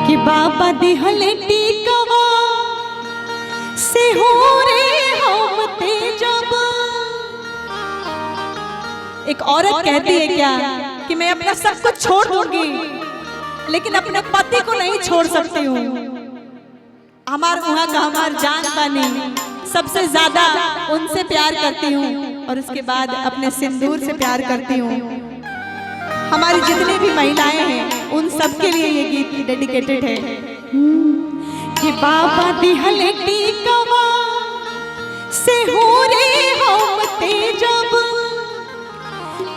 कि बाबा दिहले टीकवा से हो रे हम ते जब। एक औरत कहती है क्या कि मैं अपना सब कुछ छोड़ दूंगी लेकिन अपने पति को नहीं छोड़ सकती हूँ। हमार वहाँ का हमार जान बनी, सबसे ज्यादा उनसे प्यार करती हूँ और उसके बाद अपने सिंदूर से प्यार करती हूँ। हमारी जितनी भी महिलाएं हैं, उन सब के लिए ये गीत डेडिकेटेड है कि बाबा दिहले टीकवा से हो रे हम ते जब,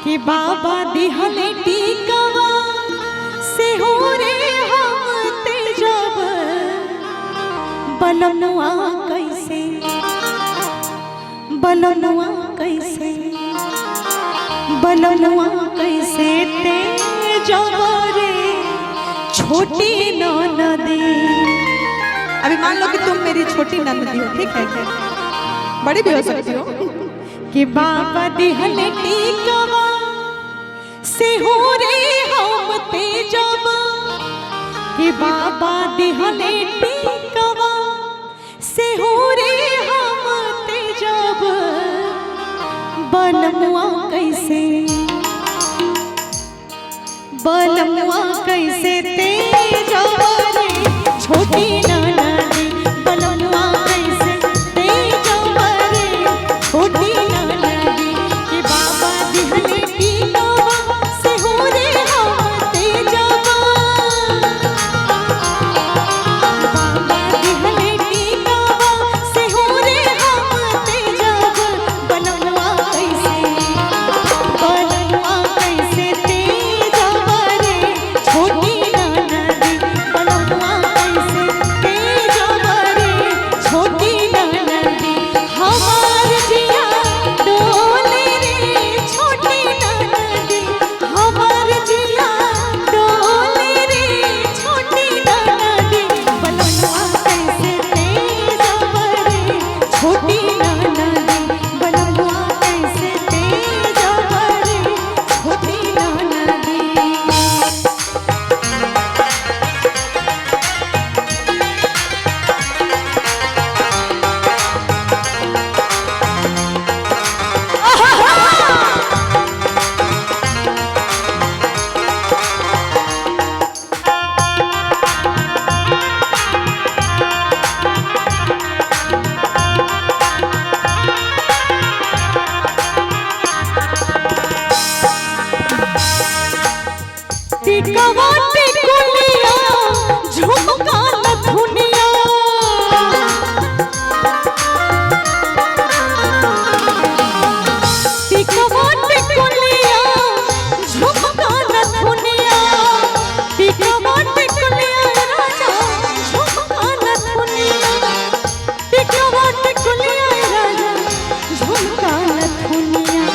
कि बाबा दिहले टीकवा से हो रे हम ते जब, बलनुआ कैसे, बलनुआ कैसे, बलनुआ कैसे ते जब रे छोटी ननदी। अभी मान लो कि तुम मेरी छोटी ननदी हो, ठीक है, बड़ी भी हो सकती हो। कि बाबा दिहले टीकवा से हो रे हम ते जब, कि बाबा दिहले टीकवा से हो रे हम ते जब, बलमुआ कैसे, बलमुआ कैसे ते जब रे छोटी ननदी, बलमुआ कैसे ते जब रे छोटी ननदी, कि बाबा दिहले टीकवा से हो रे हम ते जब, बाबा दिहले टीकवा से हो रे हम ते जब, बलमुआ कैसे, बलमुआ कैसे ते जब रे छोटी ननदी, बलमुआ कैसे ते जब रे छोटी ननदी, हमार जिया डोले रे छोटी ननदी, हमार जिया डोले रे छोटी ननदी, बलमुआ कैसे ते जब रे छोटी ननदी, बलमुआ कैसे ते जब रे छोटी ननदी। टिकवा टिकुलिया झुमका नथुनिया, टिकवा टिकुलिया झुमका नथुनिया, टिकवा टिकुलिया राजा झुमका नथुनिया, टिकवा टिकुलिया राजा झुमका नथुनिया।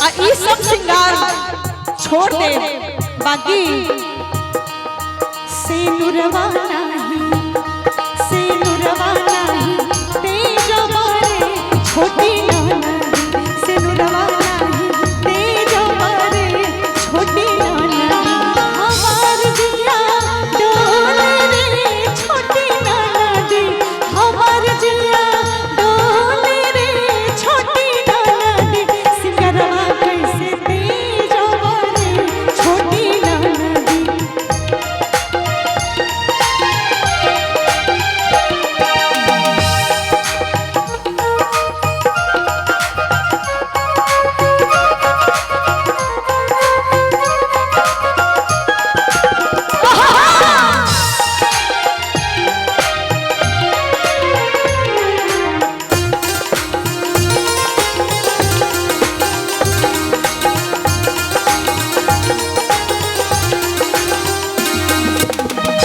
आ ई सब श्रृंगार छोड़ दे, बाकी सिनुरवा नाही, सिनुरवा नाही ते जब रे छोटी ननदी, सिनुरवा नाही ते जब रे छोटी ननदी, हमार जिया डोले रे छोटी ननदी, हमार जिया डोले रे छोटी ननदी, सिंगरवा कैसे ते जब रे छोटी ननदी।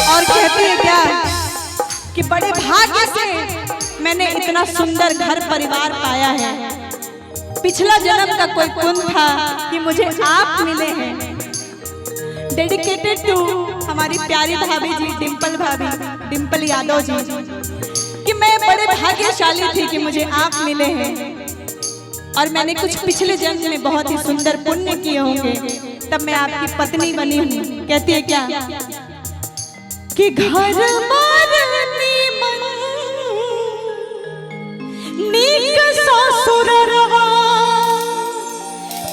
और कहती है क्या कि बड़े भाग्य से मैंने इतना सुंदर घर परिवार पाया है, पिछला जन्म का कोई पुण्य था कि मुझे आप मिले हैं। डेडिकेटेड टू हमारी प्यारी भाभी जी डिम्पल भाभी, डिम्पल यादव जी, कि मैं बड़े भाग्यशाली थी कि मुझे आप मिले हैं। और मैंने कुछ पिछले जन्म में बहुत ही सुंदर पुण्य किए होंगे, तब मैं आपकी पत्नी बनी हूँ। कहती है क्या कि घर बार नीमन नीक ससुरवा,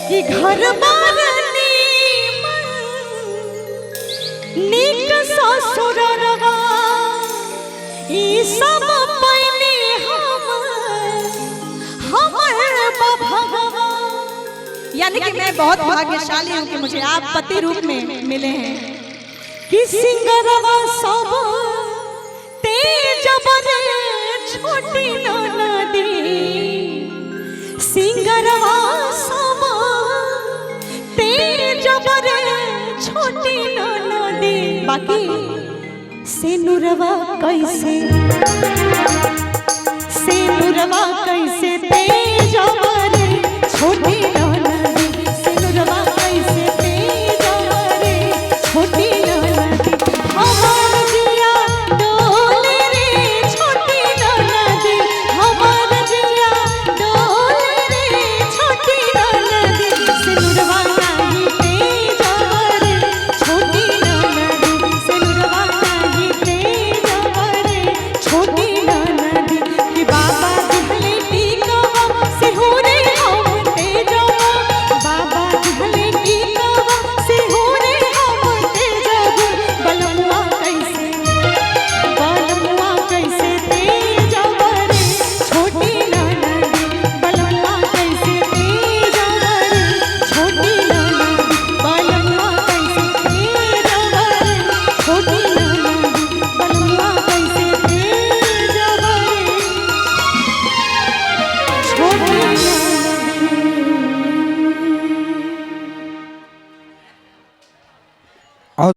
कि घर बार नीमन नीक ससुरवा, ई सब पैनी हम हमर भगवान। यानी कि मैं बहुत भाग्यशाली हूँ कि मुझे आप पति रूप में मिले हैं। कि सिंगरवा सब तेज बरे छोटी नदी, सिंगरवा सब तेज बरे छोटी नदी, बाकी सेनुरवा कैसे, सेनुरवा कैसे तेज बरे छोटी।